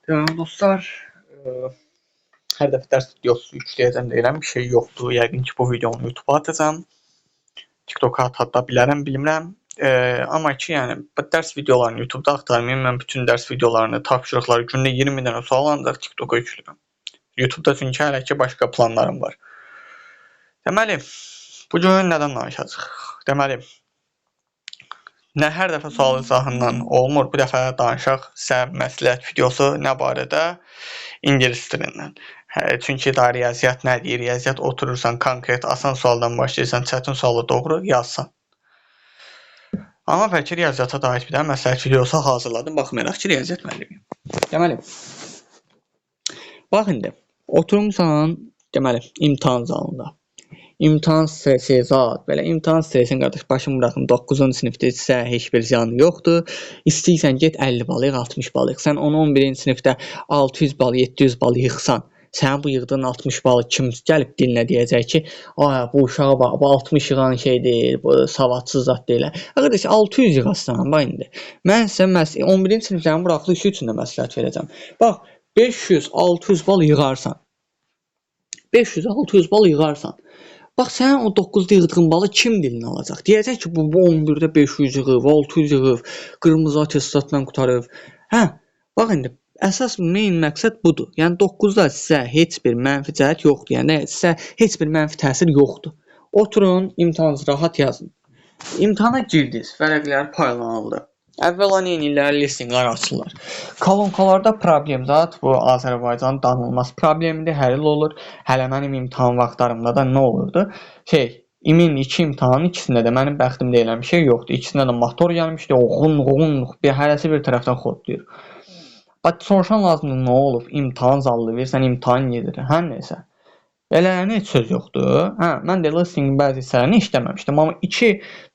Deməli dostlar, hər dəfə dərs videosu yükləyəcəm deyirəm, bir şey yoxdur. Yəqin ki, bu videonu YouTube-a atacağam. TikToka ata da bilərəm, bilmirəm. Amma ki, yəni bu dərs videolarını YouTube-da axtarmayın. Mən bütün dərs videolarını, tapşırıqları gündə 20 dənə sual ancaq TikToka yükləyirəm. YouTube-da çünki hələ ki başqa planlarım var. Deməli, bu gün nədən danışacağıq? Deməli, nə hər dəfə sual izahından olmur. Bu dəfə danışaq sizə məsləhət videosu nə barədə? İngilis dilindən. Hə, çünki daha riyaziyyat nə deyir? Riyaziyyat oturursan konkret asan sualdan başlayırsan, çətin suala doğru yazsan. Amma bəlkə riyaziyyata dair bir dənə məsləhət videosu hazırladım. Baxmayaraq ki, riyaziyyat müəllimiyəm. Deməli, bax indi oturmusan, deməli, imtahan zalında. İmtahan stresi zat, belə imtahan stresini qardaş başım buraxın, 9-cu sinifdə sizə heç bir ziyanı yoxdur. İstəyirsən get 50 bal yığ, 60 bal yığ. Sən onu 11-ci sinifdə 600 bal, 700 bal yığsan, sənin bu yığdığın 60 balı kim gəlib dilinə deyəcək ki, ay bu uşağa bax, bu 60 yığan şeydir, bu savadsız zat deyil. Qardaş, 600 yığasan, bax indi. Mən sizə 11-ci siniflərin buraxılışı üçün də məsləhət verəcəm. Bax, 500-600 bal yığarsan. 500-600 bal yığarsan. Bax, sənin o 9-da yığdığın balı kim dilinə alacaq? Deyəcək ki, bu 11-də 500 yığıb, 600 yığıb, qırmızı attestatla qurtarıb. Hə, bax indi əsas main məqsəd budur. Yəni 9-da sizə heç bir mənfi cəhət yoxdur. Yəni sizə heç bir mənfi təsir yoxdur. Oturun, imtahanınızı rahat yazın. İmtahana girdiniz, vərəqlər paylanıldı. Əvvəla nə edirlər? Listeninglər açırlar. Kolonkalarda problem zat, bu Azərbaycan danılmaz problemidir, hər il olur. Hələ mənim imtahan vaxtlarımda da nə olurdu? Şey, İmin iki imtahanın ikisində də mənim bəxtimdə elə bir şey yoxdur. İkisində də motor gəlmişdi, oğun, oğun, bir hərəsi bir tərəfdən xodlayır. Bax, soruşan lazımdır, nə olub? İmtahan zalı verirsən, imtahan gedir. Hər nəsə. Belərinə heç söz yoxdur. Hə, mən də listening bəzi hissələrini işləməmişdim, amma 2,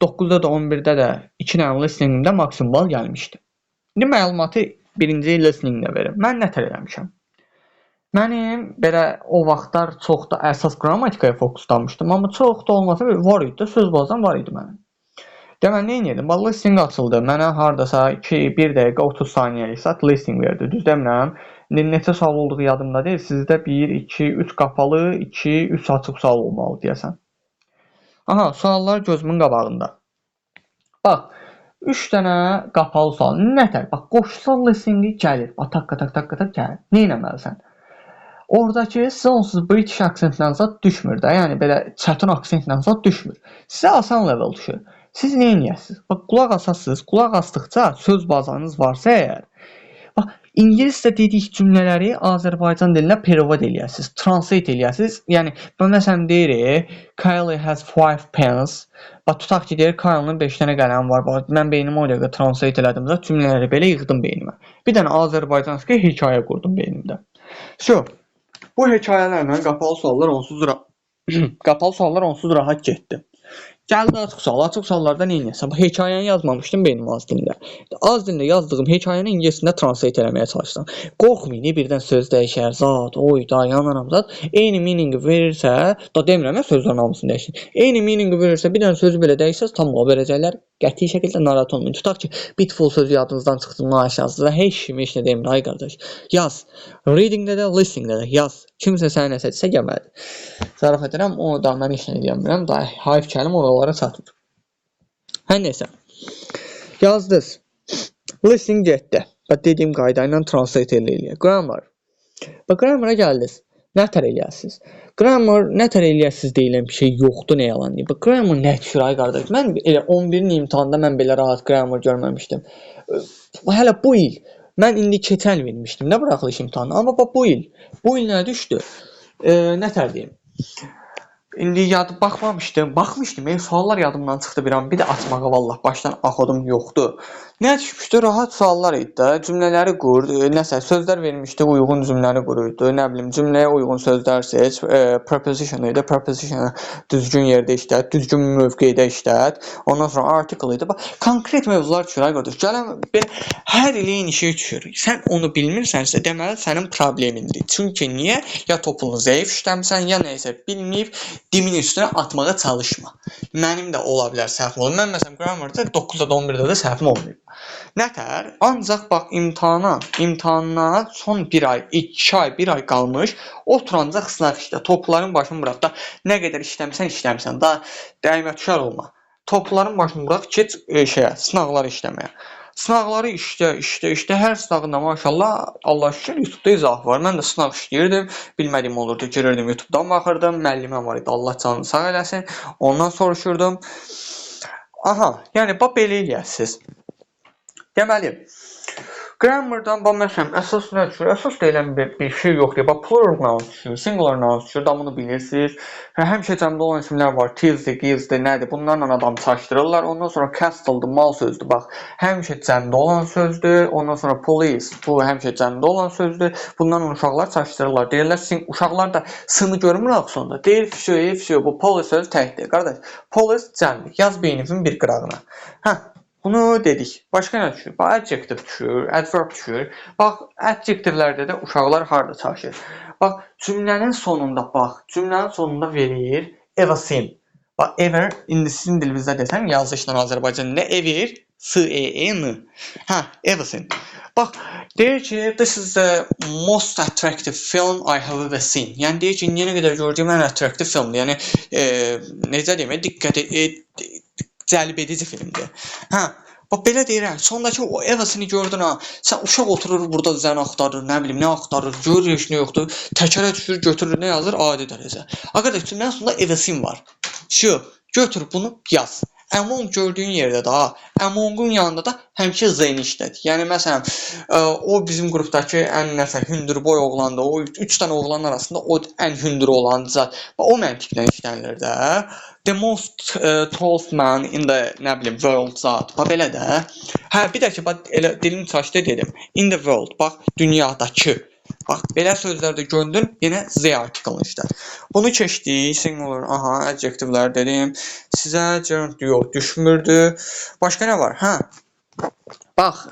9-da da 11-də də 2 dənə listeningdə maksimum bal gəlmişdi. İndi məlumatı birinci listeningdə verim. Mən nətər eləmişəm? Mənim belə o vaxtlar çox da əsas qrammatikaya fokuslanmışdım, amma çox da olmasa var idi də, söz bazam var idi mənim. Deməli, nə edirdim? Bax, listening açıldı. Mənə hardasa 2, 1 dəqiqə 30 saniyəlik zat listening verdi. Düz demirəm? İndi neçə sual olduğu yadımda deyil. Sizdə 1, 2, 3 qapalı, 2, 3 açıq sual olmalı deyəsən. Aha, suallar gözümün qabağında. Bax, 3 dənə qapalı sual. Nətər? Bax, qoşsa listeningi gəlir. Bax, takka tak takka tak gəlir. Nə etməlisən? Oradakı sizə onsuz British aksentlə zat düşmür də. Yəni belə çətin aksentlə zat düşmür. Sizə asan level düşür. Siz nə edəsiniz? Bax, qulaq asasınız. Qulaq asdıqca söz bazanız varsa əgər, bax, ingiliscə dedik cümlələri Azərbaycan dilinə perevod eləyəsiniz, translate eləyəsiniz. Yəni, bu məsələn deyirik, Kylie has 5 pens. Bax, tutaq ki, deyir, Kylie'nin 5 dənə qələmi var. Bax, mən beynimə o dəqiqə translate elədim də, cümlələri belə yığdım beynimə. Bir dənə Azərbaycanski hekayə qurdum beynimdə. So, bu hekayələrlə qapalı suallar onsuz rahat getdi. Gəldi açıq sual. Açıq suallarda nə edəsən? Bax, hekayəni yazmamışdım beynim az dilində. Az dilində yazdığım hekayəni ingiliscə translate eləməyə çalışsam. Qorxmayın, birdən söz dəyişər, zat, oy, da, yanaram zat. Eyni meaningi verirsə, da demirəm ya sözlərin hamısını dəyişsin. Eyni meaningi verirsə, bir dənə sözü belə dəyişsəz tam bal verəcəklər. Qəti şəkildə narahat olmayın. Tutaq ki, beautiful sözü yadınızdan çıxdı, nice yazdınız və heç kim heç nə demir, ay qardaş. Yaz. Readingdə də, listeningdə də yaz. Kimsə sənə nəsə desə gəlməlidir. Zarafat edirəm, onu da mən heç nə deyə bilmirəm. Daha hayf kəlim oralara çatmır. Hər nəsə. Yazdınız. Listening getdi. Bax, dediyim qayda ilə translate eləyir. Grammar. Bax, grammar'a gəldiniz. Nətər eləyəsiniz? Grammar nətər eləyəsiniz deyilən bir şey yoxdur, nə yalan deyim. Bax, grammar nə düşür ay qardaş? Mən elə 11-in imtahanda mən belə rahat grammar görməmişdim. Hələ bu il mən indi keçən il vermişdim də buraxılış imtahanı. Amma bax bu il, bu il nə düşdü? Nətər deyim? İndi yad baxmamışdım. Baxmışdım, suallar yadımdan çıxdı bir an. Bir də açmağa vallah başdan axıdım yoxdur. Nə düşmüşdü? Rahat suallar idi də. Cümlələri qur, nəsə sözlər vermişdi, uyğun cümləni quruydu. Nə bilim, cümləyə uyğun sözlər seç, preposition idi. Preposition düzgün yerdə işlət, düzgün mövqedə işlət. Ondan sonra article idi. Bax, konkret mövzular düşür ay qardaş. Gələn bir hər il eyni şey düşür. Sən onu bilmirsənsə, deməli sənin problemindir. Çünki niyə? Ya topunu zəif işləmisən, ya nəyisə bilməyib dimin üstünə atmağa çalışma. Mənim də ola bilər səhvim olur. Mən məsələn grammarda 9-da da 11-də də səhvim olmayıb. Nətər? Ancaq bax imtahana son 1 ay, 2 ay, 1 ay qalmış, otur ancaq sınaq işlə. Topların başını burax da. Nə qədər işləmisən, işləmisən. Da dəymə düşər olma. Topların başını burax, keç şeyə, sınaqları işləməyə. Sınaqları işlə, işlə, işlə. Hər sınağında maşallah, Allah şükür YouTube-da izah var. Mən də sınaq işləyirdim. Bilmədiyim olurdu, girirdim YouTube-dan baxırdım. Müəlliməm var idi, Allah canını sağ eləsin. Ondan soruşurdum. Aha, yəni bax belə eləyəsiniz. Deməli, grammardan bax məsələn əsas nə düşür? Əsas deyilən bir şey yoxdur. Bax plural noun düşür, singular noun düşür, da bunu bilirsiniz. Və həmişə cəmdə olan isimlər var. Tisdir, gisdir, nədir? Bunlarla adam çaşdırırlar. Ondan sonra castle'dır, mal sözdür. Bax, həmişə cəmdə olan sözdür. Ondan sonra police, bu həmişə cəmdə olan sözdür. Bunlarla uşaqlar çaşdırırlar. Deyirlər, uşaqlar da s-ni görmür axı sonda. Deyir, vsyo, vsyo, bu police sözü təkdir. Qardaş, police cəmdir. Yaz beyninin bir qırağına. Hə. Bunu dedik. Başqa nə düşür? Bax, adjective düşür, adverb düşür. Bax, adjectivelərdə də uşaqlar harda çaşır? Bax, cümlənin sonunda bax, cümlənin sonunda verir ever seen. Bax, ever, indi sizin dilinizdə desəm, yazışla Azərbaycan dilində ever, S-E-E-N. Hə, ever seen. Bax, deyir ki, this is the most attractive film I have ever seen. Yəni deyir ki, indiyənə qədər gördüyüm ən attractive filmdir. Yəni necə deyim, diqqət cəlb edici filmdir. Hə, bax belə deyirəm. Sondakı o ever seen-i gördün ha. Sən uşaq oturur burada zən axtarır, nə bilim, nə axtarır, görür heç nə yoxdur. Təkərə düşür, götürür, nə yazır? Adi dərəcə. Arkadaş, cümlənin sonunda ever seen var. Şu, götür bunu yaz. Among gördüyün yerdə də, among'un yanında da həmişə the-ni işlət. Yəni məsələn, o bizim qrupdakı ən nəsə hündürboy oğlandır. O 3 dənə oğlanın arasında o ən hündür olan zat. O məntiqlə işlənilir də. The most tallest man in the nə bilim world zat. Bax belə də. Hə, bir də ki, bax elə dilim çaşdı dedim. In the world, bax dünyadakı. Bax belə sözlərdə gördün, yenə the article işlət. Bunu keçdik. Singular, aha, adjectivelər dedim. Sizə gerund yox, düşmürdü. Başqa nə var? Hə. Bax,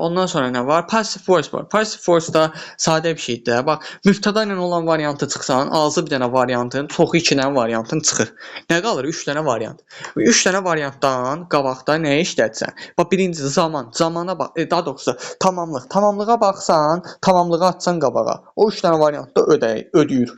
ondan sonra nə var? Passive voice var. Passive voice da sadə bir şeydir də. Bax, mübtəda ilə olan variantı çıxsan, azı bir dənə variantın, çoxu 2 dənə variantın çıxır. Nə qalır? 3 dənə variant. 3 dənə variantdan qabaqda nə işlətsən? Bax, birincisi zaman. Zamana bax, daha doğrusu tamamlıq. Tamamlığa baxsan, tamamlığı atsan qabağa. O 3 dənə variantda ödəyir.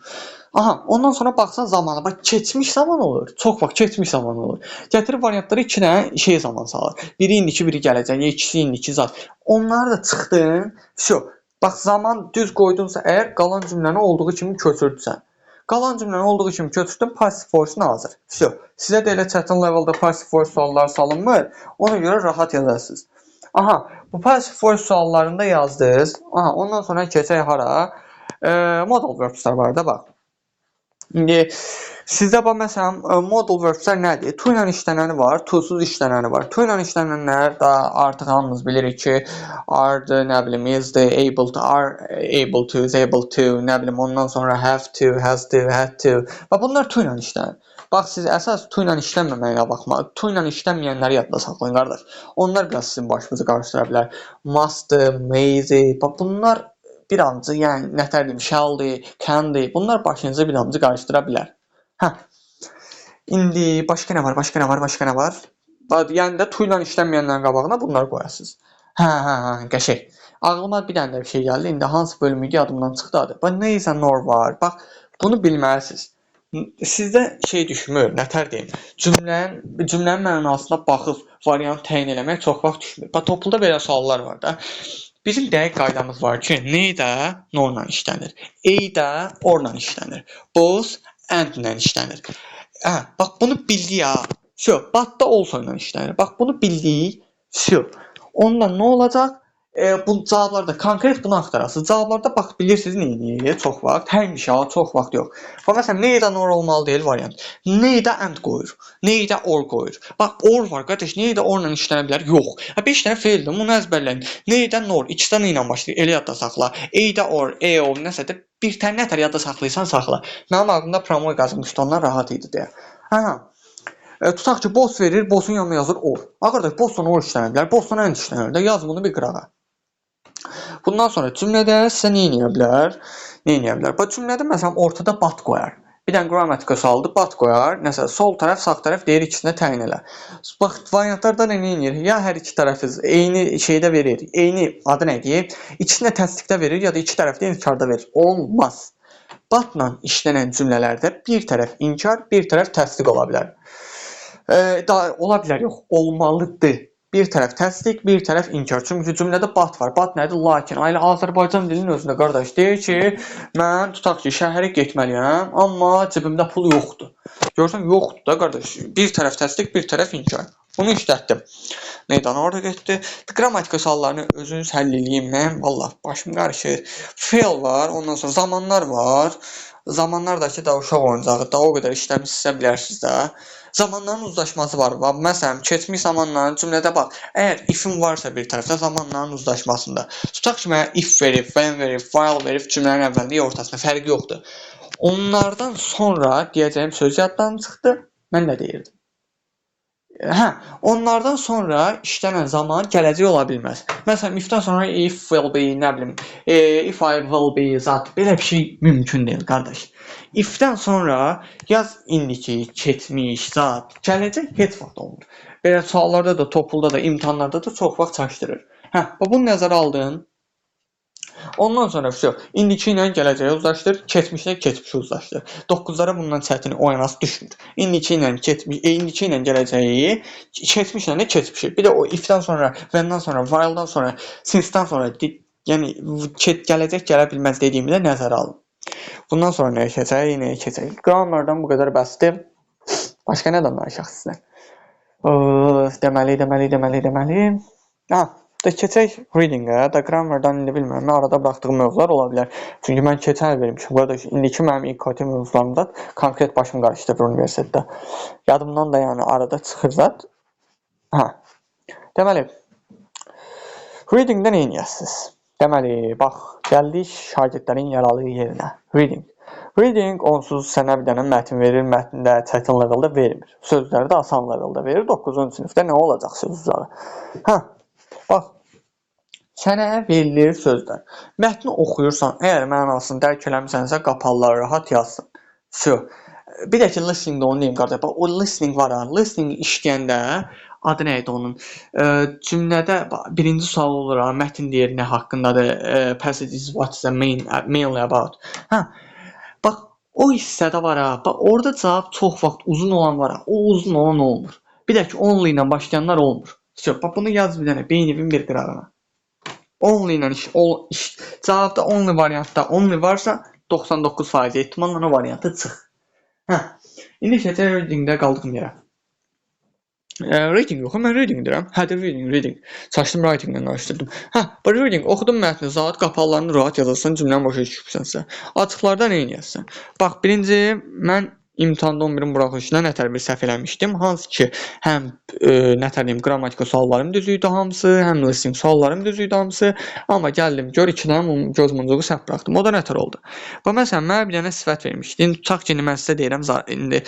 Aha, ondan sonra baxsan zamana, bax keçmiş zaman olur. Çox vaxt keçmiş zaman olur. Gətirib variantları 2 dənə şey zaman salır. Biri indiki, biri gələcək, ikisi indiki zat. Onları da çıxdın, vsyo. Bax zaman düz qoydunsa əgər qalan cümləni olduğu kimi köçürdüsən. Qalan cümləni olduğu kimi köçürdün, passive voice-un hazır. Vsyo. Sizə də elə çətin leveldə passive voice sualları salınmır. Ona görə rahat yazarsınız. Aha, bu passive voice suallarında yazdınız. Aha, ondan sonra keçək hara? Modal verbslər var da bax. İndi sizdə bax məsələn modal verbslər nədir? To ilə işlənəni var, to-suz işlənəni var. To ilə işlənənlər da artıq hamımız bilirik ki, are-dır, nə bilim, is-dir, able to, are able to, is able to, nə bilim, ondan sonra have to, has to, had to. Bax bunlar to ilə işlənir. Bax siz əsas to ilə işlənməməyinə baxma. To ilə işlənməyənləri yadda saxlayın qardaş. Onlar biraz sizin başınızı qarışdıra bilər. Must-dır, may-dir. Bax bunlar bir ancı, yəni nətər deyim, shall-dir, can-dir. Bunlar başınızı bir ancı qarışdıra bilər. Hə. İndi başqa nə var? Başqa nə var? Başqa nə var? Bax, yəni də to ilə işlənməyənlərin qabağına bunları qoyasınız. Hə, qəşəng. Ağlıma bir dənə də bir şey gəldi. İndi hansı bölüm idi yadımdan çıxdı adı. Bax, neither nor var. Bax, bunu bilməlisiniz. Sizdə şey düşmür, nətər deyim, cümlənin mənasına baxıb variant təyin eləmək çox vaxt düşmür. Bax, TOPL-da belə suallar var da. Bizim dəqiq qaydamız var ki, neither norla işlənir. Either orla işlənir. Both and ilə işlənir. Hə, bax bunu bildik ha. Vsyo, but da also ilə işlənir. Bax bunu bildik. Vsyo. Ondan nə olacaq? Bu cavablarda konkret bunu axtarasınız. Cavablarda bax bilirsiniz nə edir? Çox vaxt, həmişə, çox vaxt yox. Bax məsələn, neither nor olmalı deyil variant. Neither and qoyur. Neither or qoyur. Bax or var qardaş, neither orla işlənə bilər? Yox. Hə 5 dənə feildir. Bunu əzbərləyin. Neither nor ikisi də nə ilə başlayır? Elə yadda saxla. Either or, e o nəsə də bir tane nətər yadda saxlayırsan saxla. Mənim ağlımda promoy qazınmışdı, ondan rahat idi deyə. Hə. Tutaq ki, both verir, both'un yanına yazır or. A qardaş, both'la or işlənə bilər, both'la and işlənə bilər. Yaz bunu bir qırağa. Bundan sonra cümlədə sizə nə edə bilər? Nə edə bilər? Bax cümlədə məsələn ortada but qoyar. Bir dənə qrammatika sualıdır, but qoyar. Nəsə sol tərəf, sağ tərəf deyir, ikisinə təyin elə. Bax, variantlarda nə edir? Ya hər iki tərəfi eyni şeydə verir, eyni adı nə deyir? İkisini də təsdiqdə verir, ya da iki tərəfdə inkarda verir. Olmaz. But-la işlənən cümlələrdə bir tərəf inkar, bir tərəf təsdiq ola bilər. Da ola bilər, yox, olmalıdır. Bir tərəf təsdiq, bir tərəf inkar. Çünki cümlədə but var. But nədir? Lakin. Elə Azərbaycan dilinin özündə, qardaş, deyir ki, mən tutaq ki, şəhərə getməliyəm, amma cibimdə pul yoxdur. Görsən, yoxdur da, qardaş. Bir tərəf təsdiq, bir tərəf inkar. Bunu işlətdim. Meydan orada getdi. Qrammatika suallarını özünüz həll eləyin. Mən vallah başım qarışır. Fe'l var, ondan sonra zamanlar var. Zamanlardakı da uşaq oyuncağı da o qədər işləmişsinizsə bilərsiniz də. Zamanların uzlaşması var. Bax, məsələn, keçmiş zamanların cümlədə bax, əgər if-in varsa bir tərəfdə zamanların uzlaşmasında. Tutaq ki, mənə if verib, when verib, while verib cümlənin əvvəlində ya ortasında, fərqi yoxdur. Onlardan sonra deyəcəyim söz yaddan çıxdı. Mən nə deyirdim? Hə, onlardan sonra işlənən zaman gələcək ola bilməz. Məsələn, if-dən sonra if will be, nə bilim, if I will be zat, belə bir şey mümkün deyil, qardaş. If-dən sonra yaz indiki, keçmiş, zat, gələcək heç vaxt olmur. Belə suallarda da, TOEFL-da da, imtahanlarda da çox vaxt çaşdırır. Hə, bunu nəzərə aldın. Ondan sonra vəsə. İndiki ilə gələcəyi uzlaşdır, keçmişlə keçmişi uzlaşdır. 9-lara bundan çətin oynası düşmür. İndiki ilə keçmiş, indiki ilə gələcəyi, keçmişlə də keçmişi. Bir də o if-dən sonra, when-dən sonra, while-dan sonra, since-dən sonra, yəni gələcək gələ bilməz dediyimi də nəzərə alın. Bundan sonra nəyə keçək, nəyə keçək? Grammardan bu qədər bəsdir. Başqa nədən danışaq sizlə? Deməli, deməli, deməli, deməli. Ha, da keçək reading-ə. Da grammardan indi bilmirəm, mən arada buraxdığım mövzular ola bilər. Çünki mən keçən il vermişim. Qardaş, indiki mənim İKT mövzularımda konkret başım qarışdırır universitetdə. Yadımdan da yəni arada çıxır zat. Hə. Deməli, reading-də nə edəsiniz? Deməli, bax, gəldik şagirdlərin yaralı yerinə. Reading. Reading onsuz sənə bir dənə mətn verir, mətndə çətin leveldə vermir. Sözləri də asan leveldə verir. 9-cu sinifdə nə olacaq söz uzağı? Hə. Bax, sənə verilir sözlər. Mətni oxuyursan, əgər mənasını dərk eləmisənsə, qapalıları rahat yazsın. Vəsə. Bir də ki, listening-də onu deyim, qardaş. Bax, o listening var ha. Listening işləyəndə adı nə idi onun? Cümlədə birinci sual olur ha, mətn deyir nə haqqındadır? Passage is what is the mainly about. Hə. Bax, o hissədə var ha. Bax, orada cavab çox vaxt uzun olan var ha. O uzun olan olmur. Bir də ki, only ilə başlayanlar olmur. Vəsə, bax bunu yaz bir dənə beyninin bir qırağına. Only ilə iş, o, iş, cavabda only variantda only varsa 99% ehtimalla o variantı çıx. Hə. İndi keçək reading-də qaldığım yerə. Reading yox, mən reading deyirəm. Hə, də reading, reading. Çaşdım, writing-lə qarışdırdım. Hə, bu reading oxudum mətni, zat qapalılarını rahat yazarsan, cümləni başa düşübsənsə. Açıqlarda nə edəsən? Bax, birinci mən imtahanda 11-in buraxılışında nətər bir səhv eləmişdim. Hansı ki, həm nətər deyim, qrammatika suallarım düz idi hamısı, həm listening suallarım düz idi hamısı. Amma gəldim, gör iki dənə göz muncuğu səhv buraxdım. O da nətər oldu? Bax, məsələn, mənə bir dənə sifət vermişdi. İndi tutaq ki, indi mən sizə deyirəm, indi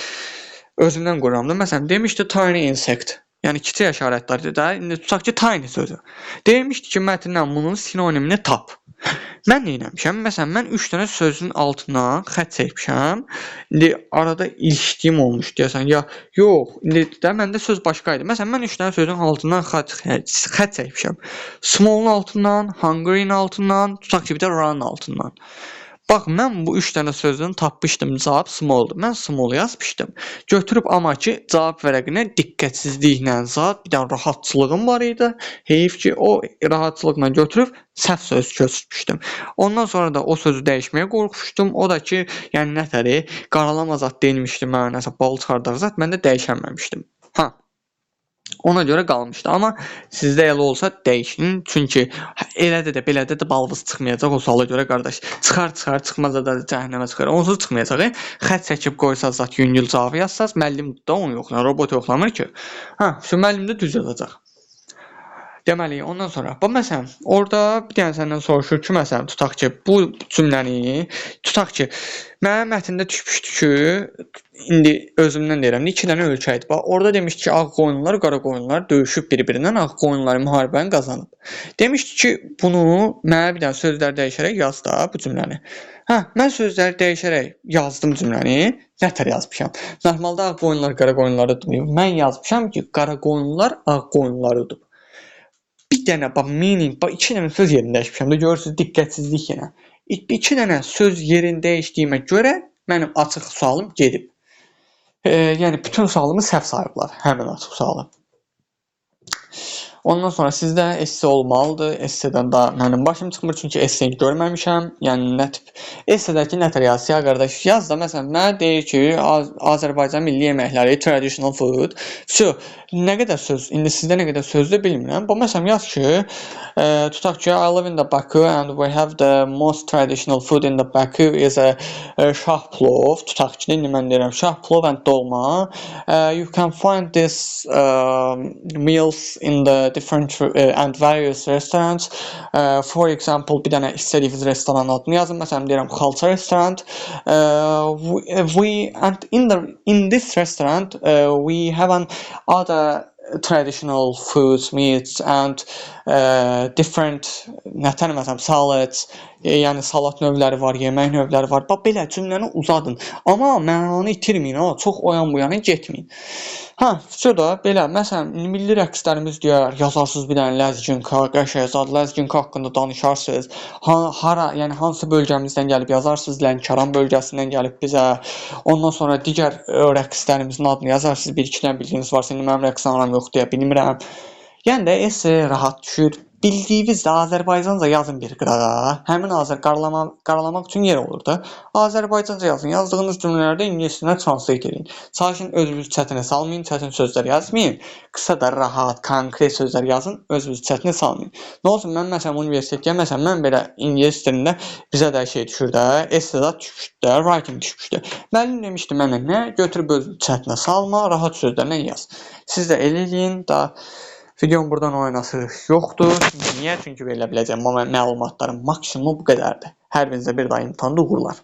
özümdən qururam da. Məsələn, demişdi tiny insect. Yəni kiçik həşəratlardır da. İndi tutaq ki, tiny sözü. Demişdi ki, mətndən bunun sinonimini tap. Mən nə etmişəm? Məsələn, mən 3 dənə sözün altından xətt çəkmişəm. İndi arada ilişdiyim olmuş deyəsən. Ya yox, indi də məndə söz başqa idi. Məsələn, mən 3 dənə sözün altından xətt çəkmişəm. Small-un altından, hungry-nin altından, tutaq ki, bir də run altından. Bax, mən bu üç dənə sözün tapmışdım, cavab smalldur. Mən small yazmışdım. Götürüb amma ki, cavab vərəqinə diqqətsizliklə zat, bir dənə rahatçılığım var idi. Heyf ki, o rahatçılıqla götürüb səhv söz köçmüşdüm. Ondan sonra da o sözü dəyişməyə qorxmuşdum. O da ki, yəni nətəri qaralama zat deyilmişdi mənə, nəsə bal çıxardaq zat, mən də dəyişəməmişdim. Ha. Ona görə qalmışdı. Amma sizdə elə olsa dəyişin. Çünki elədə də belədə də balınız çıxmayacaq o suala görə, qardaş. Çıxar, çıxar, çıxmazsa da cəhənnəmə çıxar. Onsuz çıxmayacaq. Xətt çəkib qoysaz zat yüngül cavabı yazsaz, müəllim də onu yoxlayır, robot yoxlamır ki. Hə, şu müəllim də düz yazacaq. Deməli, ondan sonra, bax məsələn, orada bir dənə səndən soruşur ki, məsələn, tutaq ki, bu cümləni, tutaq ki, mənim mətndə düşmüşdü ki, indi özümdən deyirəm, iki dənə ölkə idi. Bax, orada demişdi ki, ağ qoyunlar, qara qoyunlar döyüşüb bir-birindən, ağ qoyunlar müharibəni qazanıb. Demişdi ki, bunu mənə bir dənə sözlər dəyişərək yaz da bu cümləni. Hə, mən sözləri dəyişərək yazdım cümləni. Nətər yazmışam? Normalda ağ qoyunlar qara qoyunları udmayıb. Mən yazmışam ki, qara qoyunlar ağ qoyunları udub. Bir dənə bax meaning, bax iki dənə söz yerini dəyişmişəm də, görürsüz, diqqətsizlik yenə. İki dənə söz yerini dəyişdiyimə görə mənim açıq sualım gedib. Yəni bütün sualımı səhv sayıblar, həmin açıq sualı. Ondan sonra sizdə esse olmalıdır. Essedən da mənim başım çıxmır, çünki esseni görməmişəm. Yəni nə tip essedəki nətər yazır, ya qardaş, yaz da, məsələn, mənə deyir ki, Azərbaycan milli yeməkləri, traditional food. Vsyo, nə qədər söz, indi sizdə nə qədər sözdür bilmirəm. Bu məsələn yaz ki, tutaq ki, I live in the Baku and we have the most traditional food in the Baku is a şah plov. Tutaq ki, indi mən deyirəm şah plov and dolma. You can find this meals in the different and various restaurants. For example, bir dənə istədiyiniz restoranın adını yazın. Məsələn, deyirəm Xalça restaurant. We and in the in this restaurant we have an other traditional foods, meats and different nətər məsələn salads, yəni salat növləri var, yemək növləri var. Bax belə cümləni uzadın. Amma mənanı itirməyin ha, çox o yan bu yana getməyin. Hə, vsyo da belə. Məsələn, milli rəqslərimiz deyər, yazarsınız bir dənə ləzginka, qəşəng zad ləzginka haqqında danışarsınız. Ha, hara, yəni hansı bölgəmizdən gəlib yazarsınız, Lənkəran bölgəsindən gəlib bizə. Ondan sonra digər rəqslərimizin adını yazarsınız. Bir iki dənə bildiyiniz varsa, indi mənim rəqs aram yox deyə bilmirəm. Yəni də esse rahat düşür. Bildiyiniz də Azərbaycanca yazın bir qırağa. Həmin Azər qaralama, qaralamaq üçün yer olur da. Azərbaycanca yazın. Yazdığınız cümlələrdə ingilis dilinə translate edin. Çalışın özünüzü çətinə salmayın, çətin sözlər yazmayın. Qısa da rahat, konkret sözlər yazın, özünüzü çətinə salmayın. Nə olsun, mən məsələn universitetdə, məsələn mən belə ingilis dilində bizə də şey düşür də, esse də düşmüşdü də, writing düşmüşdü. Müəllim demişdi mənə nə? Götürüb özünü çətinə salma, rahat sözlərlə yaz. Siz də elə eləyin da. Videonun buradan oynası yoxdur. Çünki niyə? Çünki verilə biləcək məlumatların maksimumu bu qədərdir. Hər birinizə bir daha imtahanda uğurlar.